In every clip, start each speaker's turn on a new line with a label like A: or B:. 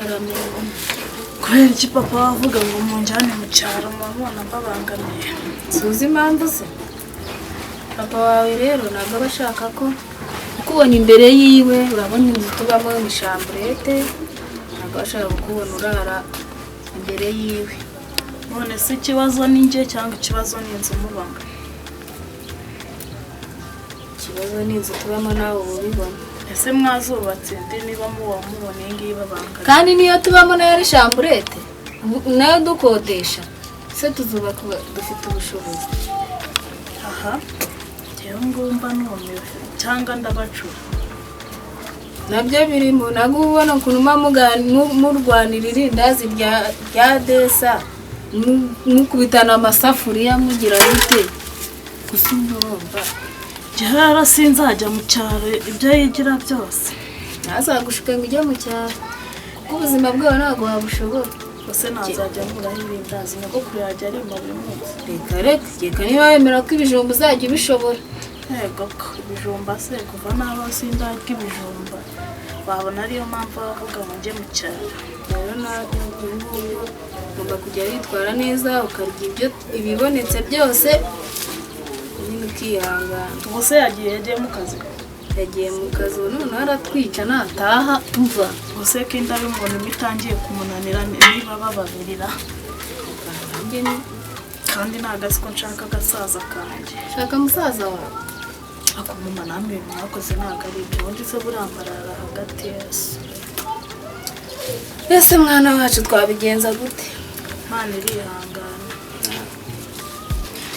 A: Karame.
B: Kubera iki papa avuga ngo munjyane mu cyaro, mubona mbabangamiye?
A: Suzi impamvu se? Papa wawe rero ntabwo aba ashaka ko kukubona imbere yiwe. Urabona inzu tubamo ni chambrette, ntabwo aba ashaka kukubona urara imbere yiwe.
B: None se ikibazo ni njye cyangwa ikibazo ni inzu mubamo?
A: Ikibazo ni inzu tubamo, nawe uba ubibona.
B: Ese mwazubatse indi niba muba mubona iyi ngiyi babangamiye?
A: Kandi niyo tubamo nayo ari chambrette, nayo dukodesha se tuzubaka dufite ubushobozi?
B: Aha njyewe ngumva numiwe cyangwa ndabacura.
A: Nabyo birimo. Nabwo uba ubona ukuntu muba murwanira irindazi rya desa, mukubitana amasafuriya, mugira gute? Gusa ubwo urumva.
B: Njyewe rero sinzajya mu cyaro, ibyo yigira byose.
A: Ntazagushuke ngo ujye mu cyaro, kuko ubuzima bwawe ntabwo wabushobora.
B: Gusa nazajya nkuraho irindazi, nyogokuru yajya arima buri munsi.
A: Reka reka, reka, niba wemera ko ibijumba uzajya ubishobora.
B: Yego ko ibijumba se, kuva nabaho sindarya ibijumba, wabona ariyo mpamvu bavuga ngo njye mu cyaro.
A: Rero nawe ubu ngubu ugomba kujya witwara neza, ukarya ibyo ibibonetse byose nyine, ukihangana.
B: Ubu se yagiye mu kazi?
A: Yagiye mu kazi, ubu noneho aratwica nataha, umva.
B: Ubu se ko inda y'umuntu imwe itangiye kumunanira, niba bababirira?
A: Nanjye
B: Kandi ntabwo azi ko nshaka agasaza kanjye.
A: Shaka musaza wawe.
B: Ako mama, namwe ibintu mwakoze ntabwo ari ibyo. Ubundi se burambarara hagati yesu?
A: Ese mwana wacu, twabigenza gute?
B: Imana irihangana.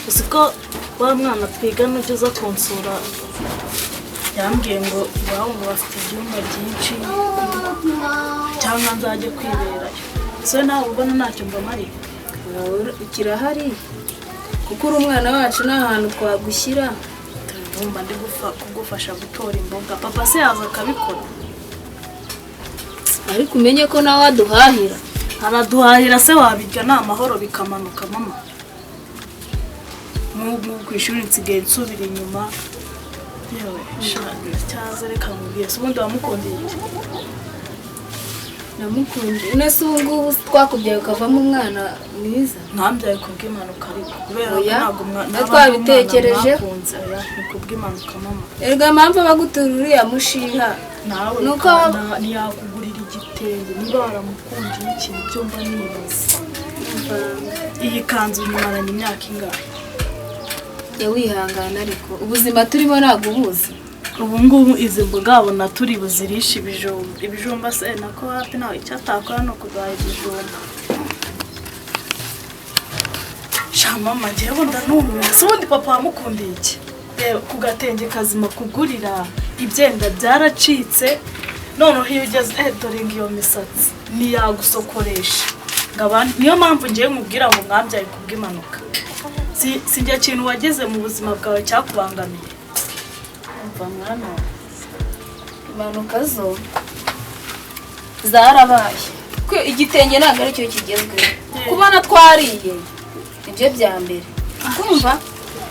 B: Uzi ko wa mwana twigana ujya uza kunsura yambwiye ngo iwabo ngo bafite ibyumba byinshi, cyangwa nzajye kwiberayo? Ese nawe ubona ntacyo mbamariye?
A: Kirahari, kuko uri umwana wacu, nta hantu twagushyira.
B: Ndumva ndi kugufasha gutora imboga, papa se yaza akabikora.
A: Ariko umenye ko nawe aduhahira.
B: Araduhahira se, wabirya ni amahoro bikamanuka mama. Nk'ubu ku ishuri nsigaye nsubira inyuma. Yewe sha, cyaza reka nkubwiye se, ubundi wamukundiye iki?
A: Namukunze none se ubu ngubu twakubyaye ukavamo umwana mwiza?
B: Mwambyaye kubw'impanuka, ariko kubera ko
A: Oya,
B: ntabwo
A: na twabitekerejeho.
B: mwakunze. Oya, ni kubw'impanuka mama.
A: Erega impamvu abagutura uriya mushiha
B: Nawe
A: Nuko
B: ntiyakugurira igitenge niba waramukundiye ikintu. Byo mba nibaza, iyi kanzu nyimaranye imyaka ingahe?
A: Jya wihangana, ariko ubuzima turimo ntabwo ubuzi.
B: Ubu ngubu izi mboga wabona turi buzirishe ibijumba? Ibijumba se nako hapi, nawe icyo atakora ni ukuduha ibijumba. Sha mama, njyewe ndanumiwe. Se ubundi papa wamukundiye iki? Reba ku gatenge kazima kugurira, ibyenda byaracitse. Noneho iyo ugeze dore ngo iyo misatsi ntiyagusokoresha ngo niyo mpamvu ngiye nkubwira ngo mwabyaye kubw'impanuka. Si njye kintu wagize mu buzima bwawe cyakubangamiye. Umva mwana wawe.
A: Impanuka zo zarabaye. Ko igitenge ntabwo aricyo kigezweho, kubona twariye nibyo bya mbere. Kumva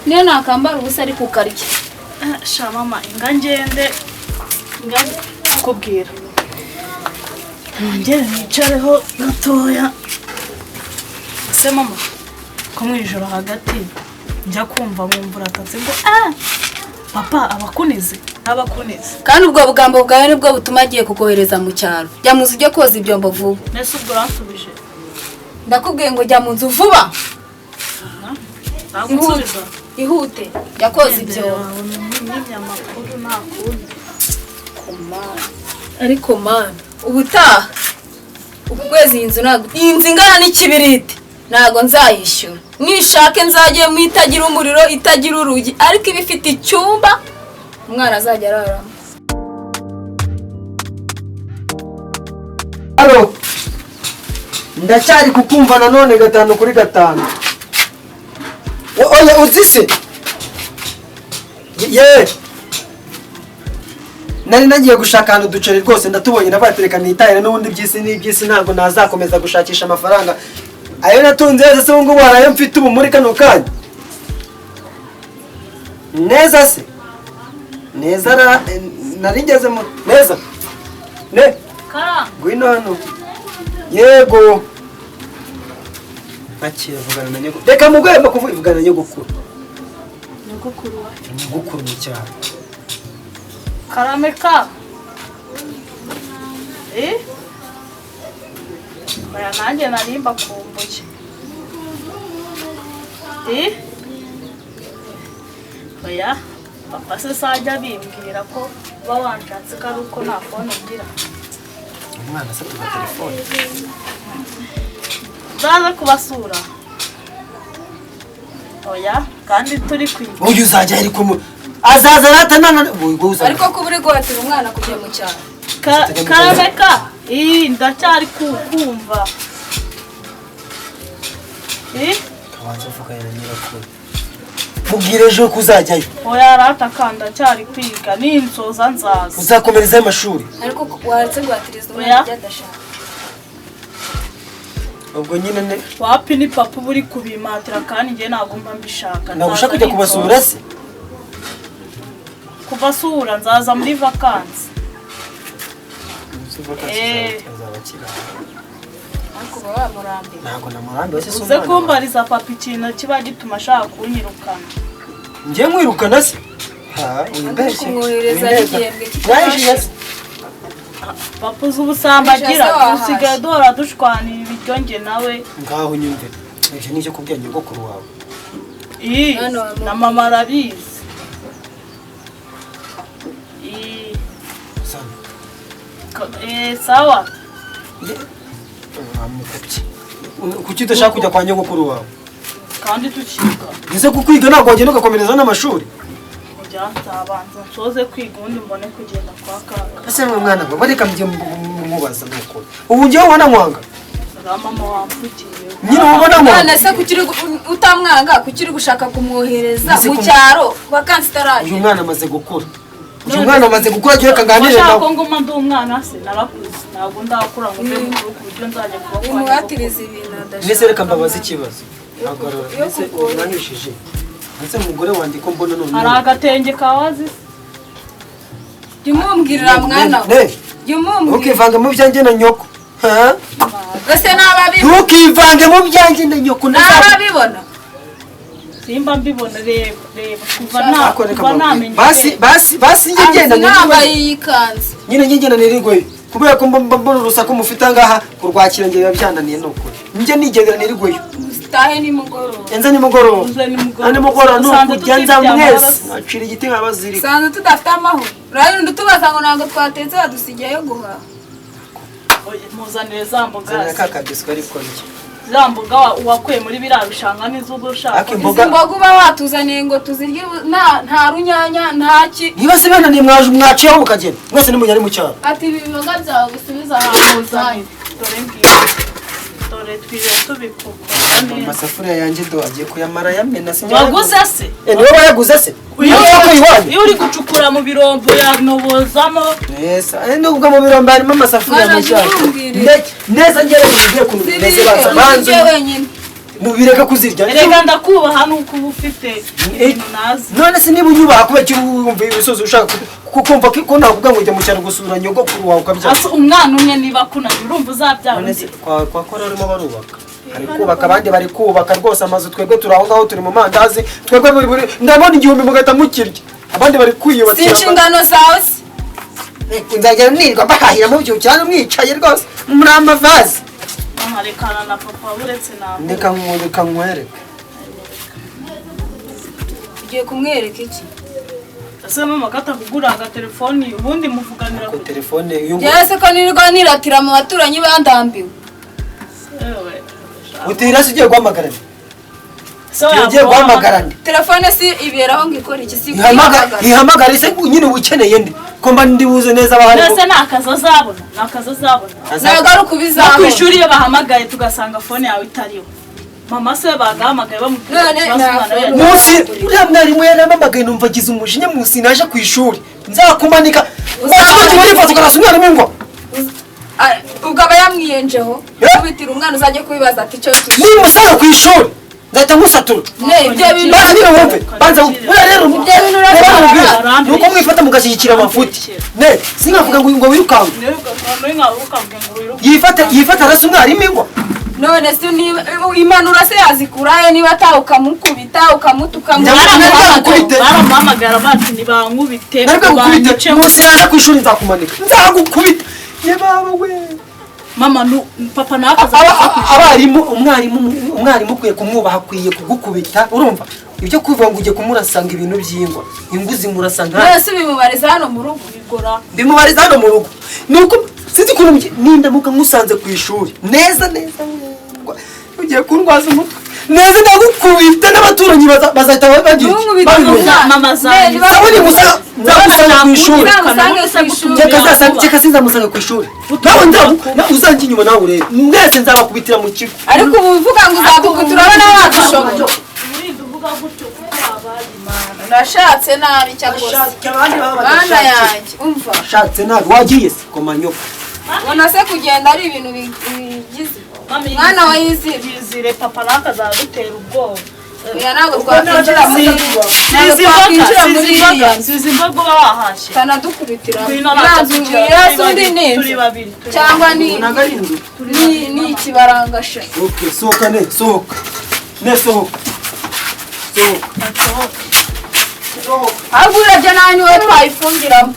A: niyo nakambara ubusa ariko ukarya.
B: Sha mama, inga ngende, inga kukubwira, nongere nicareho gatoya. Se mama, ko mu ijoro hagati njya kumva nkumva uratatse ngo ah, papa abakunize abakunize?
A: Kandi ubwo bugambo bwawe nibwo butuma agiye kukohereza mu cyaro. Jya mu nzu ujye koza ibyombo vuba.
B: Mbese ubwo uransubije?
A: Ndakubwiye ngo jya mu nzu vuba.
B: Ntabwo unsubiza.
A: Ihute, jya koza ibyombo.
B: Wabona amakuru, nta kundi.
A: Ariko mana, ubutaha uku kwezi iyi nzu, ntabwo iyi nzu ingana n'ikibiriti, ntabwo nzayishyura. Nishake nzajye mu itagira umuriro, itagira urugi, ariko iba ifite icyumba umwana azajya araramo.
C: Halo, ndacyari kukumva nanone gatanu kuri gatanu. Oya, uzi se ye, nari nagiye gushaka ahantu uduceri rwose ndatubonye, nabatereka nitahire. N'ubundi iby'isi n'iby'isi, ntabwo nazakomeza gushakisha amafaranga. Ayo natunze yose se ubu ngubu hari ayo mfite ubu muri kano kanya? Neza se, neza nari ngeze mu neza ne.
B: Kara.
C: Ngwino hano. Yego. Akira vugana na nyogokuru. Reka mugwemba kuvugana na nyogokuru.
B: Nyogokuru wacu.
C: Nyogokuru mu cyaro.
B: Karameka. Oya nanjye nari mbakumbuye. Oya papa se sajya bimbwira ko uba wanshatse ko ari uko nta fone ugira.
C: Umwana se tuba telefone.
B: Nzaza kubasura. Oya kandi turi kwiga.
C: Uyu uzajya ariko azaza ratanana
A: ariko kuba uri guhatira umwana kujya mu cyaro.
B: Karameka. Ndacyari kukumva.
C: Kabanza uvugana na nyirakuru. Mubwire ejo ko uzajyayo.
B: Oya rata kandi ndacyari kwiga ninsoza nzaza.
C: Uzakomereza amashuri.
A: Ariko waretse guhatiriza umwana ibyo adashaka.
C: Ubwo nyine ne
B: wapi ni papa uba uri kubimatira kandi njye ntabwo mba mbishaka.
C: Ntabwo ushaka kujya kubasura se?
B: Kubasura nzaza muri vacances. Uze kumbariza papa ikintu kiba gituma ashaka kunyirukana.
C: Njye nkwirukana se?
B: Papa uzi ubusambagira dusigaye duhora dushwanira ibiryo njye nawe.
C: Ngaho nyumve ibyo ni ibyo kubwira nyogokuru wawe.
B: Na mama arabizi. Sawa.
C: Kuki udashaka kujya kwa nyogokuru wawe?
B: Kandi tukiga.
C: Ese kukwiga ntabwo wagenda ugakomereza n'amashuri?
B: Ujya nzabanza nsoze kwiga ubundi mbone kugenda kwa kaka.
C: Ese mwana we bareka mujye mubaza nuko. Ubu ngiye ubona nkwanga?
B: Mama wamfukiye.
C: Nyine ubona nkwanga.
A: None se kuki utamwanga kuki uri gushaka kumwohereza mu cyaro vacances itaragera?
C: Uyu mwana amaze gukura. Uyu mwana amaze gukura agiye kaganire nawe.
B: Ko ngoma ndi umwana se narakuze ntabwo ndakura ngo mbe mukuru ku buryo nzajya kuba kwa.
A: Umuhatiriza ibintu adashaka.
C: Mbese reka mbabaze ikibazo. Hagarara. Mbese uranyishije. Mbese umugore wanjye ko mbona none.
B: Hari agatenge kawazi.
A: Jya umumbwirira mwana we. Jya umumbwirira.
C: Ntukivange mu byanjye na nyoko. Ha?
A: Ese nababibona.
C: Ntukivange mu byanjye na nyoko.
A: Nababibona.
B: Simba mbibona reba reba kuva namenye.
C: Basi basi basi njye ngenda
A: nambaye iyi kanzu.
C: Nyine njye ngenda nirigwe. Kubera ko mbona urusaku mufite ngaha kurwakira ngiye byananiye nukuri. Njye nigendera nirigweyo.
A: Utahe nimugoroba.
C: Enza nimugoroba. Nimugoroba nukujya nza mwese. Acira igiti nkabazirika.
A: Sanze tudafite amahoro. Urabona tubaza ngo ntabwo twatetse badusigiye guhaha.
B: Muzanire za mboga.
C: Zana kakadisco ariko njye.
B: Za mboga wakuye muri biriya bishanga n'izuba ushaka.
A: Izi mboga uba watuzaniye ngo tuzirye nta runyanya nta ki.
C: Niba se bananiye mwaciyeho mukagenda. Mwese nimujya mu cyaro.
A: Ati ibi biboga byawe bisubiza ahantu uzanye.
B: Dore ngiye. Dore twiye tubikukora neza.
C: Amasafuriya yanjye do agiye kuyamara yamena se.
B: Waguze se?
C: Niwe wayaguze se?
B: Iyo uri gucukura mu birombo yanobozamo.
C: Neza. Nubwo mu birombo harimo amasafuriya mu cyaro. Neza ngere mubwire kuntu bimeze banza banza. Mubireka kuzirya.
B: Erega ndakubaha nuko uba ufite ibintu nazi.
C: None se niba unyubaha kubera iki wumva ibisozi ushaka kukumva ko nakuvuga ngo ujya mu cyaro gusura nyogokuru wawe ukabyara.
B: Asa umwana umwe niba kunaniye urumva uzabyara.
C: None se kwa kora arimo barubaka. Ari kubaka abandi bari kubaka rwose amazu twebwe turi aho ngaho turi mu mandazi twebwe buri ndabona igihumbi mugahita mukirya abandi bari kwiyubakira.
A: Si inshingano zawe se.
C: Nzagera nirwa mbahahira mu byo cyane mwicaye rwose muri amavazi.
B: Mama rekana na papa uretse nawe.
C: Ndeka nkwereke.
A: Ugiye kumwereka iki?
B: Ese mama katakugura agatelefoni ubundi muvuganira
C: ku telefone uyu
A: ngo. Yese ko nirirwa niratira mu baturanyi bandambiwe.
B: Ewe.
C: Utira se ugiye guhamagarana? Ugiye guhamagarana?
A: Telefone si iberaho ngo ikora iki si
C: ihamagara se nyine ukeneye ndi ko mba ndi buze neza abahari.
B: Nese nakaza azabona, nakaza azabona.
A: Nagaruka ubizabona.
B: Ku ishuri iyo bahamagaye tugasanga phone yawe itariho. Mama se bagahamagaye bamubwira
C: munsi uriya mwarimu yaramamagaye numva agize umujinya munsi naje ku ishuri nzakumanika. Wakigo kimurifata ukarasa umwarimu ngo
A: ubwo aba yamwiyenjeho kubitira umwana uzajye kubibaza ati cyo
C: ni musanga ku ishuri Nzahita nkusatura.
A: Ne, ibyo bintu
C: Banza nyine wumve, banza wumve. Buriya rero
A: Ibyo bintu
C: reba
A: urabikora.
C: nkubwire, ni uko mwifata mugashyigikira amafuti. Ne, sinkavuga ngo wirukanke. Yifate, yifate arasa umwarimu ingwa.
A: None se niba impanuro se yazikurahe niba ataha ukamukubita, ukamutuka?
C: Njya Nari bwagukubite.
B: Baramuhamagara bati nibankubite.
C: Nari bwagukubite.
B: Banyice.
C: Munsi yaza ku ishuri nzakumanika, nzagukubita, ye baba we.
B: Mama papa nawe akaza.
C: Abarimu, umwarimu ukwiye kumwubaha, akwiye kugukubita. Urumva ibyo kuvuga ngo ugiye kumurasanga ibintu by'ingwa, ingu zimurasa nka
A: None se ubimubariza hano mu rugo?
B: Bigora.
C: Ndimubariza hano mu rugo, nuko sinzi ukuntu nindamuka nkusanze ku ishuri neza neza, ugiye kundwaza umutwe neza, ndagukubita n'abaturanyi bazahita bagira iki?
A: Ntunkubite
C: Babimenya.
A: umwana.
B: Mama zanjye.
A: Ne, niba-
C: Sabuni gusa nzamusanga ku ishuri.
A: Uzamusange ku ishuri.
C: Reka sinzamusanga ku ishuri, nawe uzanjye inyuma, nawe urebe, mwese nzabakubitira mu kigo.
A: Ariko ubu uvuga ngo uzakubita, urabona wabishobora?
B: Urinde uvuga gutyo kuko wabaye imana.
A: Urashatse nabi cyakoze. Bana yanjye, umva.
C: Shatse nabi, wagiye se komanyoko.
A: Ubona se kugenda ari ibintu bigize
B: Mama,
A: mwana wa yizire?
B: Yizire, papa nawe akazadutera ubwoba.
A: Oya, ntabwo twakwinjira muri, ntabwo
B: Sizi
A: twakwinjira
B: imboga,
A: muri
B: sizi imboga,
A: iriya nzu.
B: sizi imboga uba wahashye.
A: Kanadukubitira
B: Ngwino
A: iriya
B: natwe
A: nzu.
B: tujya,
A: Iriya
B: turi
A: se undi
B: babiri,
A: ni inzu
B: turi babiri, turi
A: cyangwa ni
C: Ntabwo ari inzu.
A: ni ikibarangasha?
C: Okay, sohoka ne, sohoka ne, sohoka, sohoka, sohoka.
A: Ahubwo urebye nawe niwe twayifungiramo.